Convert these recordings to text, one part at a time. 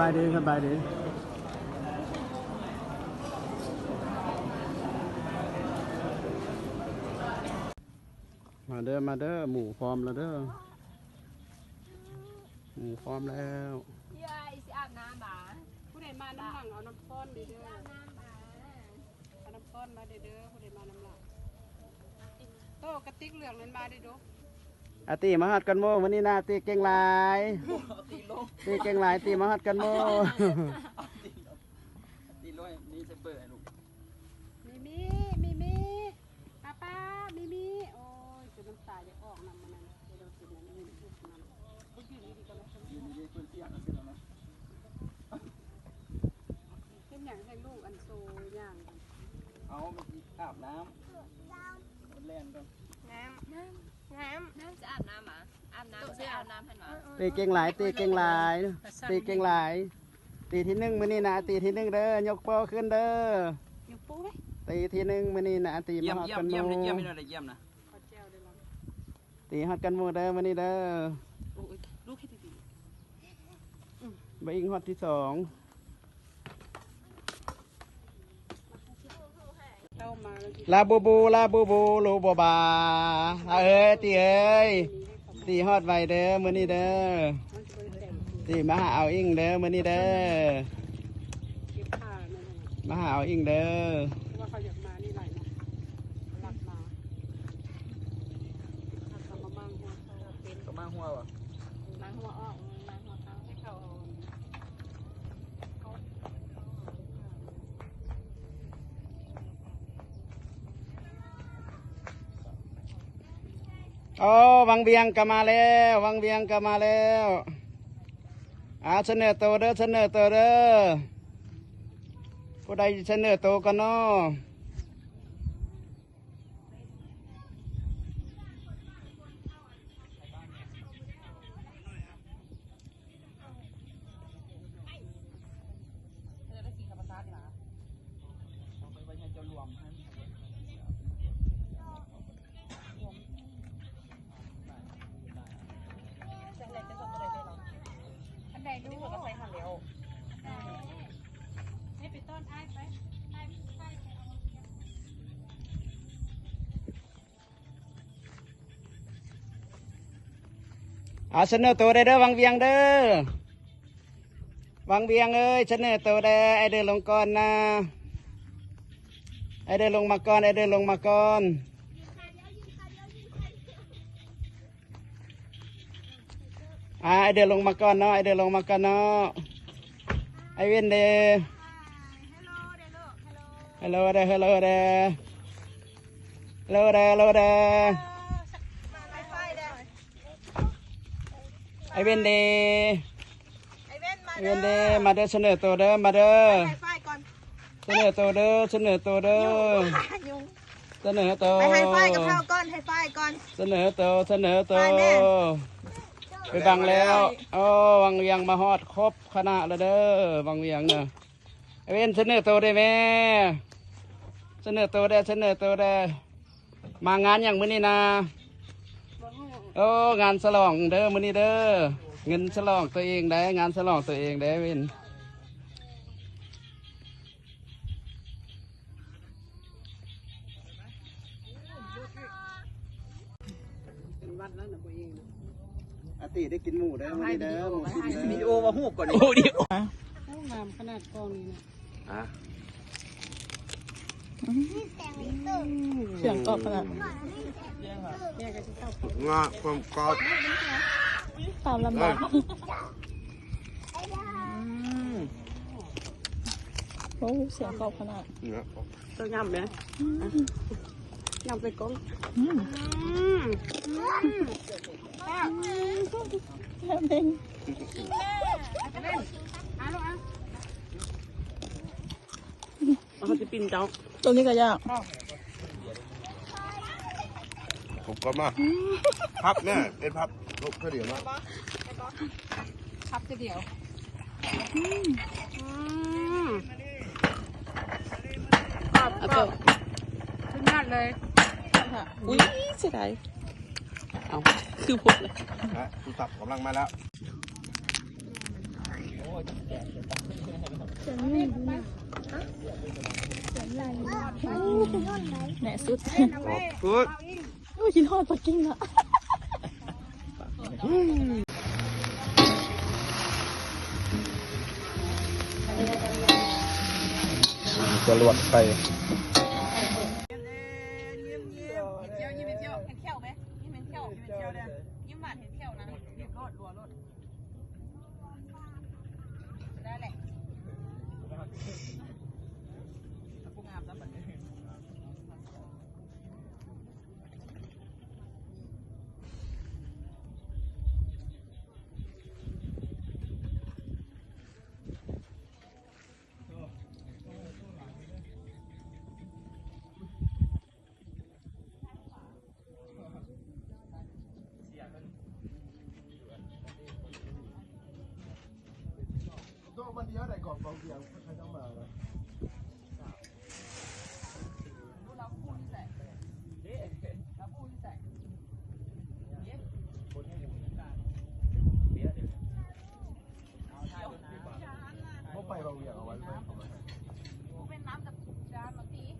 ສະບາຍດີ ສະບາຍດີ. ມາເດີ ມາເດີ ໝູພ້ອມແລ້ວເດີ ໝູພ້ອມແລ້ວ. ເອີຍ ຊິອາບນ້ຳບາ? ຜູ້ໃດມານຳຫຼັງເອົານ້ຳຮ້ອນເດີ ເອົານ້ຳຮ້ອນມາເດີ ຜູ້ໃດມານຳຫຼັງ. ໂຕກະຕິກເຫຼືອງນັ້ນມາເດີ. ອາຕີມາຮອດກ່ອນໝູ່ ມື້ນີ້ນະ ອາຕີເກັ່ງຫຼາຍ ຕີເກັ່ງຫຼາຍ ຕີມາຮອດກ່ອນໝູ່. ຕີລົງ ມີສະເປີໃຫ້ລູກ. ມີມີ ມີມີ ປ້າ ປ້າ ມີມີ. ໂອ້ຍ ຈົນນ້ຳຕາຢາກອອກນຳມັນນັ້ນ ເດີ ກິນນັ້ນ ກິນນັ້ນ ບໍ່ຢືນດີໆ ກໍໄດ້ ຢືນດີໆ ເພິ່ນສຽງເອົາເສຍແລ້ວນະ. ເຮັດຫຍັງໃຫ້ລູກອັນໂຊຍ່າງ? ເອົາ ມັນຊິອາບນ້ຳ ມັນແລ່ນກ່ອນ. ນ້ຳ ນ້ຳ ນ້ຳ ນ້ຳ ຈະອາບນ້ຳຫວາ? ອາບນ້ຳ ຊິອາບນ້ຳຫັ້ນຫວາ? ເຕເກັ່ງຫຼາຍ ເຕເກັ່ງຫຼາຍ ເຕເກັ່ງຫຼາຍ. ຕີທີໜຶ່ງມື້ນີ້ນະ ຕີທີໜຶ່ງເດີ ຍົກໂປ້ຂຶ້ນເດີ ຍົກໂປ້ໄວ້. ຕີທີໜຶ່ງມື້ນີ້ນະ ຕີມາຮອດກັນໝູ່ ຢ້ຽມ ຢ້ຽມ ຕີຮອດກັນໝູ່ເດີມື້ນີ້ເດີ. ໂອ້ຍ ລູກເຮັດດີໆ. ອືມ ບໍ່ອີງຮອດທີສອງ. ລາບູບູ ລາບູບູ ລູໂບບາ. ອາ ເອີຍ ຕີເອີຍ ຕີຮອດໄວເດີມື້ນີ້ເດີ ຕີມາຫາເອົາອີ່ງເດີມື້ນີ້ເດີ ມາຫາເອົາອີ່ງເດີ. ເຂົາມາຫົວບໍ່? ມາຫົວອອກ ມາຫົວເຂົ້າ ໃຫ້ເຂົາເອົາ ໂອ້ ວັງວຽງກໍມາແລ້ວ ວັງວຽງກໍມາແລ້ວ. ອາ ສະເໜີໂຕເດີ ສະເໜີໂຕເດີ ຜູ້ໃດສະເໜີໂຕກ່ອນນໍ? ອັນໃດລູກ? ໃຫ້ໄປຕ້ອນອ້າຍໄປ ອ້າຍ ອ້າຍໄປເອົາ. ອາ ສະເໜີໂຕໄດ້ເດີ ວັງວຽງເດີ ວັງວຽງເອີຍ ສະເໜີໂຕໄດ້. ອ້າຍເດີລົງກ່ອນນະ ອ້າຍເດີລົງມາກ່ອນ ອ້າຍເດີລົງມາກ່ອນ. ອາ ອ້າຍເດີລົງມາກ່ອນເນາະ ອ້າຍເດີລົງມາກ່ອນເນາະ. ອ້າຍເວັນເດ ເຮລໂລເດ ເຮລໂລເດ ເຮລໂລເດ ເຮລໂລເດ. ອ້າຍເວັນເດ ອ້າຍເວັນເດ ມາເດີ ສະເໜີໂຕເດີ ມາເດີ ສະເໜີໂຕເດີ ສະເໜີໂຕເດີ. ສະເໜີໂຕ ໄປໄຮໄຟກັບເຮົາກ່ອນ ໄຮໄຟກ່ອນ. ສະເໜີໂຕ ສະເໜີໂຕ ໄປແມ່ ໄປບັງແລ້ວ. ໂອ້ ວັງວຽງມາຮອດຄົບຄະນະແລ້ວເດີ ວັງວຽງນະ. ເວັນ ສະເໜີໂຕໄດ້ແມ່ ສະເໜີໂຕໄດ້ ສະເໜີໂຕໄດ້. ມາງານຫຍັງມື້ນີ້ນະ? ໂອ້ ງານສະຫຼອງເດີມື້ນີ້ເດີ ເງິນສະຫຼອງຕົວເອງໄດ໋ ງານສະຫຼອງຕົວເອງໄດ໋ເວັນ. ເປັນຫວັດແລ້ວນະ ບໍ່ເອງນະ. ອາຕິໄດ້ກິນໝູເດີມື້ນີ້ເດີ ໝູຊິ້ນເດີ. ວິດີໂອວ່າຮູບກ່ອນ ໂອ້ ງາມຂະໜາດກ້ອງນີ້ນະ. ຮະ? ອືມ ສຽງກອບຂະໜາດ ງາຄວາມກອບ ຕາມລຳດັບ. ເອີ ອືມ ໂອ້ ສຽງກອບຂະໜາດ. ເຈົ້າຫຍ້ຳແມະ ອືມ ຫຍ້ຳໃສ່ກ້ອງ. ອືມ ອືມ ອືມ ແຊບເດ້ງ. ເຮົາຊິປີ້ນເຈົ້າ ໂຕນີ້ກໍຢາກ. ຜົມກໍມາ ພັບແມ່ ເປັນພັບ ເທື່ອດຽວມາ ພັບເທື່ອດຽວ. ອືມ ອືມ ກອບ ກອບ ສຸດຍອດເລີຍ. ອຸ້ຍ ເສຍດາຍ ເອົາ ຄືພົດເລີຍ. ແລະ ຜູ້ສັບກຳລັງມາແລ້ວ. ໂອ້ຍ ແມ່ສຸດ ໂອ້ຍ ຄິດຮອດປັກກິ່ງລະ. ຈະລວດໄປ. ໂຕມັນເດວໃດກໍເວົ້າວຽງ ເຂົາເຈົ້າມາລະ. ບໍ່ໄປເວົ້າວຽງ ເອົາໄວ້ ເປັນນ້ຳກັບຈານມາຕີ ຍິ້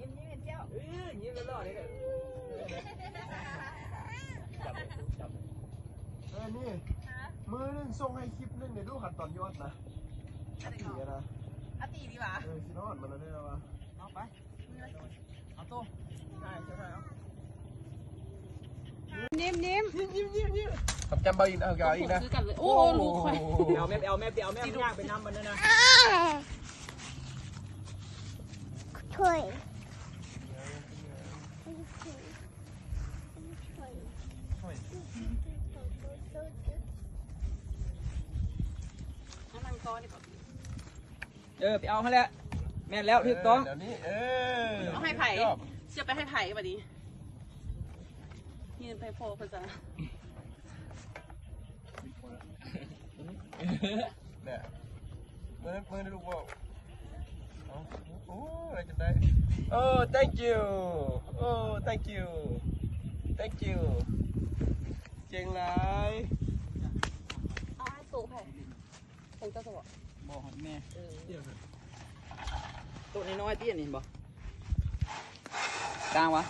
ມໆ ເຈົ້າ ເອີ ຍິ້ມຫຼໍ່ໆ ເດີ. ເອີ ນີ້ ມື້ໜຶ່ງສົ່ງໃຫ້ຄລິບໜຶ່ງເດ້ ດູຂັ້ນຕອນຍອດນະ. ອາຕີນະ ອາຕີດີຫວາ. ເອີ ຊິນອນມາແລ້ວເດ້ວ່າ ເອົາໄປ ເອົາໂຕ ຖ່າຍ ຖ່າຍເອົາ. ຍິ້ມໆ ຍິ້ມໆ ຍິ້ມໆ ຍິ້ມ. ກັບຈຳເບົາອີກນະ ເອົາອີກນະ ຄືກັນເລີຍ. ໂອ້ ລູກຂ້ອຍ ເອົາແມ່ ເອົາແມ່ ເອົາແມ່ ຍ່າງໄປນຳມັນເດີນະ. ເອີ ໄປເອົາຫັ້ນແຫຼະ. ແມ່ນແລ້ວ ຖືກຕ້ອງ. ເອີ ດຽວນີ້ ເອີ ເອົາໃຫ້ໃຜ? ຈອບ ຊິເອົາໄປໃຫ້ໃຜບັດນີ້? ຍື່ນໄປພໍ່ເພິ່ນຊະ. ແບບ ເບິ່ງ ເບິ່ງດູລູກເວົ້າ. ເອົາ ໂອ້ ໄດ້ຈົນໄດ້. ໂອ້ thank you. ໂອ້ thank you. Thank you. ເກັ່ງຫຼາຍ. ເອົາໂຕະໃຜ? ຂອງເຈົ້າສະເບາະ? ບໍ່ ຂອງແມ່. ເອີ ໂຕະນ້ອຍໆຕິ ອັນນີ້ບໍ່? ກາງວະ?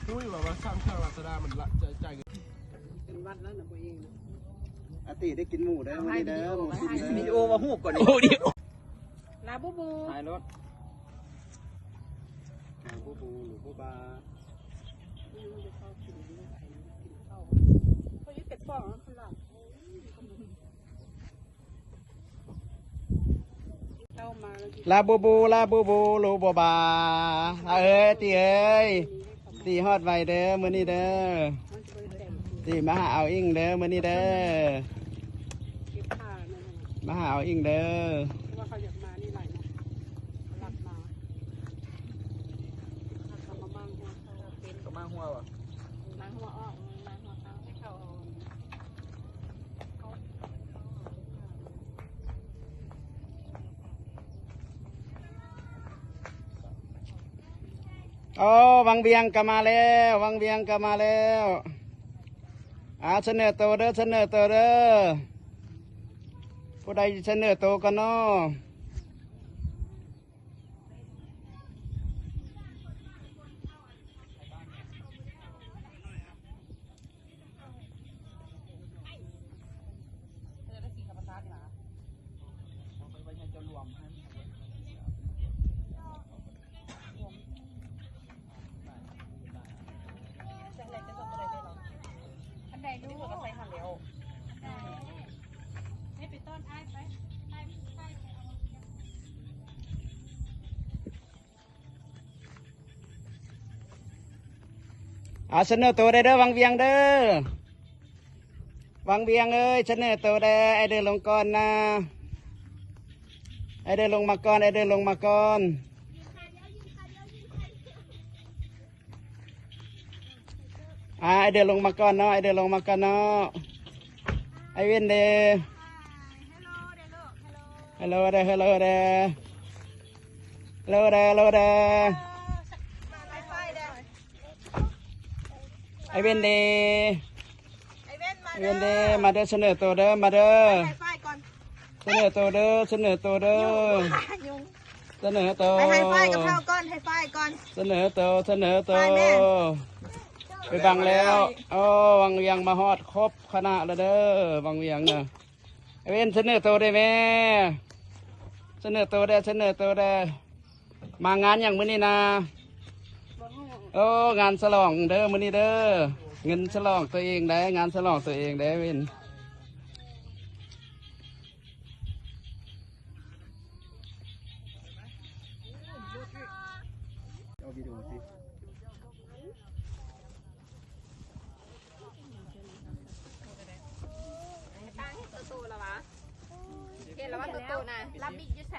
ຮູ້ຢູ່ວ່າ ວ່າສ້າງເຄື່ອງລາຊາດ້າມັນລະ ຈະຈ່າຍເງິນ ເປັນວັດແລ້ວນະ ບໍ່ເອງນະ. ອາຕິໄດ້ກິນໝູເດີ ມື້ນີ້ເດີ ໝູຊິມເດີ. ວິດີໂອວ່າຮູບກ່ອນນີ້. ລາບູບູ ຖ່າຍລົດ. ລາບູບູ ຫຼື ບູບາ. ລາບູບູ ລາບູບູ ລູກໂບບາ. ອາ ເອີຍ ຕິເອີຍ ຕິຮອດໄວເດີ ມື້ນີ້ເດີ. ຕິມາຫາເອົາອິງເດີ ມື້ນີ້ເດີ. ມາຫາເອົາອິງເດີ. ເຂົາມາຫົວ ເຂົາມາຫົວຫວາ? ມາຫົວອອກ ມາຫົວເຂົ້າ ໃຫ້ເຂົາ ໂອ້ ວັງວຽງກໍມາແລ້ວ ວັງວຽງກໍມາແລ້ວ. ອາ ສະເໜີໂຕເດີ ສະເໜີໂຕເດີ. ຜູ້ໃດສະເໜີໂຕກ່ອນນໍ? ອັນໃດລູກ? ໃຫ້ໄປຕ້ອນອ້າຍໄປ ອ້າຍ ອ້າຍໄປເອົາ. ອາ ສະເໜີໂຕໄດ້ເດີ ວັງວຽງເດີ. ວັງວຽງເອີຍ ສະເໜີໂຕແດ່. ອ້າຍເດີລົງກ່ອນນະ ອ້າຍເດີລົງມາກ່ອນ ອ້າຍເດີລົງມາກ່ອນ. ອາ ອ້າຍເດີລົງມາກ່ອນເນາະ ອ້າຍເດີລົງມາກ່ອນເນາະ. ອ້າຍວິນເດ ເຮລໂລເດ ເຮລໂລເດ ເຮລໂລເດ. ເອີ ໄວໄຟເດ. ໄອ້ເວັນເດ ໄອ້ເວັນມາເດີ ໄອ້ເວັນເດ ມາເດີ ສະເໜີໂຕເດີ ມາເດີ ໄປໄຮໄຟກ່ອນ ສະເໜີໂຕເດີ ສະເໜີໂຕເດີ ຍຸງ ສະເໜີໂຕ ໄປໄຮໄຟກັບເຮົາກ່ອນ ໄຮໄຟກ່ອນ ສະເໜີໂຕ ສະເໜີໂຕ ໄປແມ່ ໄປບັງແລ້ວ ໂອ້ ວັງວຽງມາຮອດຄົບຄະນະແລ້ວເດີ ວັງວຽງນະ ໄອ້ເວັນ ສະເໜີໂຕເດ້ແມ່ ສະເໜີໂຕເດ້ ສະເໜີໂຕເດ້. ມາງານຫຍັງມື້ນີ້ນະ? ໂອ້ ງານສະຫຼອງເດີມື້ນີ້ເດີ ເງິນສະຫຼອງຕົວເອງເດ້ ງານສະຫຼອງຕົວເອງເດ້ເວັນ ເອົາວິດີໂອຕິ. ຕັ້ງໂຕໆລະວະ ເຫັນລະວະ ໂຕໆນະ ລັບບິດຢູ່ໃສ?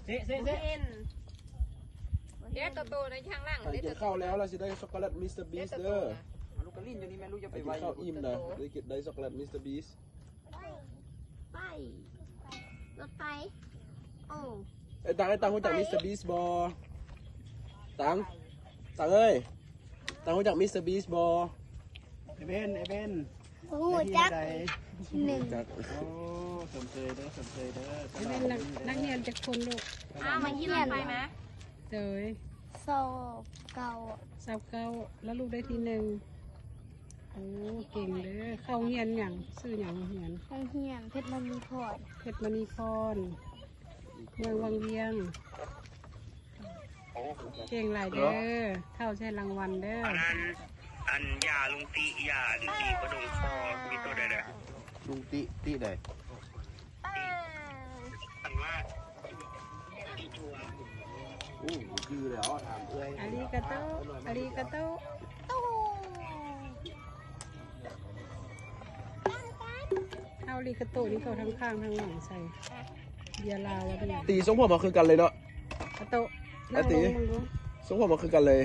ເຊະເຊະເຊະ ເຫັນເດ້ ໂຕໆໃນທາງຫຼັງເດ້ ກິນເຂົ້າແລ້ວລະຊິໄດ້ຊັອກໂກະແລັດມິສເຕີບີສເດີ ລູກກະຫຼິ້ນຢູ່ນີ້ແມ່ ລູກຢ່າໄປໄວ ກິນເຂົ້າອີ່ມນະ ໄດ້ຊັອກໂກແລັດມິສເຕີບີສ. ໄປ ລົດໄຟ ໂອ້ ໄອ້ຕັງ ໄອ້ຕັງຮູ້ຈັກມິສເຕີບີສບໍ່? ຕັງ ຕັງເອີຍ ຕັງຮູ້ຈັກມິສເຕີບີສບໍ່? ໄອ້ເວັນ ໄອ້ເວັນ ບໍ່ຮູ້ຈັກ ໄດ້ທີເທົ່າໃດ? ໜຶ່ງ ໂອ້ ຊົມເຊີຍເດີ ຊົມເຊີຍເດີ ໄອ້ເວັນ ນັກຮຽນຈັກຄົນລູກ? ອ້າວ ມາຂີ່ລົດໄຟມາ ໂດຍ ຊາວເກົ້າ ຊາວເກົ້າ ແລ້ວລູກໄດ້ທີໜຶ່ງ. ໂອ້ ເກັ່ງເດີ ເຂົ້າໂຮງຮຽນຫຍັງ? ຊື່ຫຍັງໂຮງຮຽນ? ໂຮງຮຽນເພັດມະນີພອນ ເພັດມະນີພອນ ເມືອງວັງວຽງ ເກັ່ງຫຼາຍເດີ ເຖົ້າຊິໃຫ້ລາງວັນເດີ. ອັນນັ້ນ ອັນຢາລຸງຕິ ຢາດີກວ່າດົງຄໍ ມີໂຕໃດແດ່? ລຸງຕິ ຕິໃດ? ອັນວ່າ ອູ້ ຈື່ແລ້ວ ຖາມເອື້ອຍ ອາລິກາໂຕ ອາລິກາໂຕ. ເຮົາອາລິກາໂຕນີ້ເຂົ້າທາງຂ້າງທາງຫຼັງໃສ່ ເບຍລາວວ່າດີ. ຕີຊົງຜົມມາຄືກັນເລີຍເນາະ ອາໂຕ ອາຕີ ຊົງຜົມມາຄືກັນເລີຍ.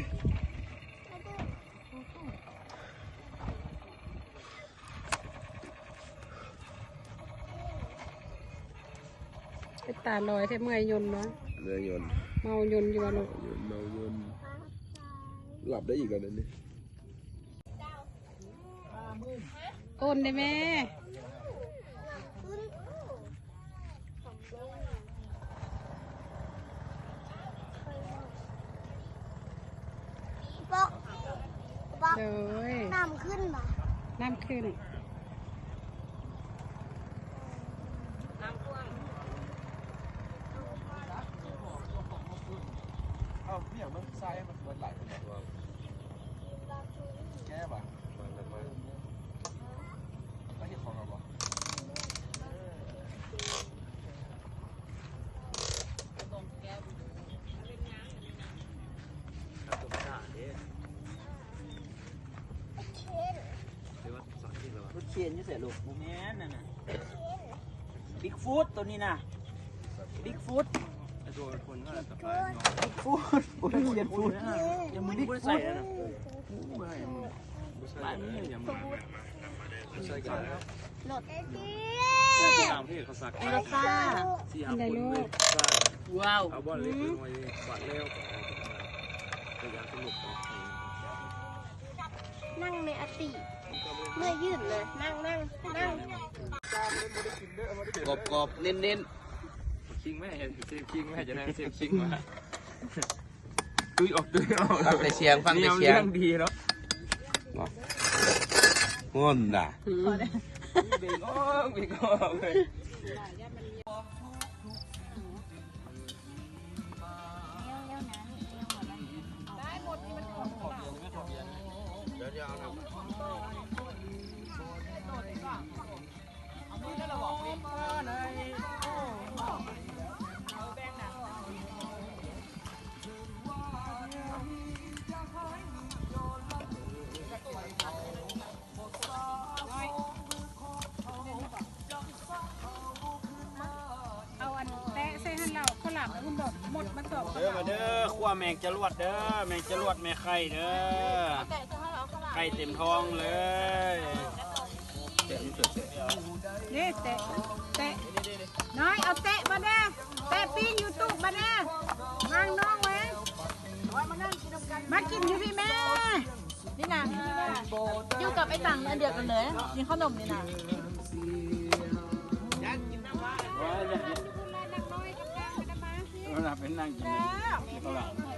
ເປັນຕາລອຍແທ້ ເມື່ອຍຍົນບໍ່? ເມື່ອຍຍົນ ເມົາຍົນຢູ່ບໍ່ລູກ? ເມົາຍົນ ເມົາຍົນ ຫຼັບໄດ້ອີກແລ້ວນີ້. ໂອນໄດ້ແມ່. ໂດຍ ນ້ຳຂຶ້ນບໍ່? ນ້ຳຂຶ້ນ. ນ້ຳຖ້ວມ. ເອົ້າ ມີຫຍັງມັນຊາຍມັນເບິດຫຼາຍ ແກ້ບໍ່? ມາ ມາ ມາ ເຮັດຂອງເຮົາບໍ່? ລົດເຄນຢູ່ໃສລູກ? ບໍ່ແມ່ນນັ້ນນະ ບິກຟຸດ ໂຕນີ້ນະ ບິກຟຸດ ບິກຟຸດ ບໍ່ແມ່ນເຊນຟຸດ ບິກຟຸດ. ຫຼາຍມື້ ລົດ ເອລຊາ ວ້າວ ເອົາບ່ອນເລັກນ້ອຍ ກວາດແລ້ວ ກະຢາກສະໜຸກ ນັ່ງແມ່ອາຕິ ເມື່ອຍຢືນເລີຍ ນັ່ງ ນັ່ງ ນັ່ງ. ກອບໆ ເນັ້ນໆ. ຄິງແມ່ ເຊຟຄິງແມ່ ຈະນັ່ງເຊຟຄິງມາ. ຕຸ້ຍອອກ ຕຸ້ຍອອກ ຟັງແຕ່ສຽງ ຟັງແຕ່ສຽງ ນີ້ເອົາເລື່ອງດີເນາະ ງອນນະ ເບັງອອກ ເບັງອອກເລີຍ. ເອົາອັນແຕະໃສ່ຫັ້ນແລ້ວ ເຂົ້າຫຼາມໄປພຸ້ນດອກ ໝົດມາຕອບ. ເດີ ມາເດີ ຄົວແມງຈະຫຼວດເດີ ແມງຈະຫຼວດແມ່ໄຂ່ເດີ ໄຂ່ເຕັມທ້ອງເລີຍ. ເດ້ ແຕະ ແຕະ ນ້ອຍ ເອົາແຕະມາແດ່ ແຕະປີ້ງຢູທູບມາແດ່ ວາງນ້ອງໄວ້ ມາກິນຢູ່ພີ້ແມ່. ນີ້ນະ ຢູ່ກັບໄອ້ຕັງອັນດຽວກັນເລີຍ ກິນເຂົ້າໜົມນີ້ນະ. ເວລາໄປນັ່ງກິນເຂົ້າຫຼາມ.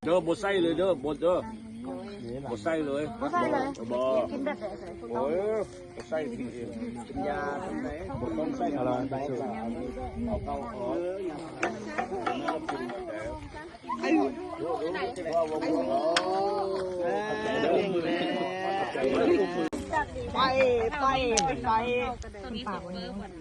ເດີ ບໍ່ໃສ່ເລີຍເດີ ບົດເດີ ບໍ່ໃສ່ເລີຍ ບໍ່ໃສ່ເລີຍ ບໍ່ ກິນແບບໃດ ໂອ້ຍ ບໍ່ໃສ່ ກິນຢາ ບໍ່ຕ້ອງໃສ່ ອະໄລ ເອົາເຂົ້າອອກ ໄປ ໄປ ໄປ ໄປ ໄປ.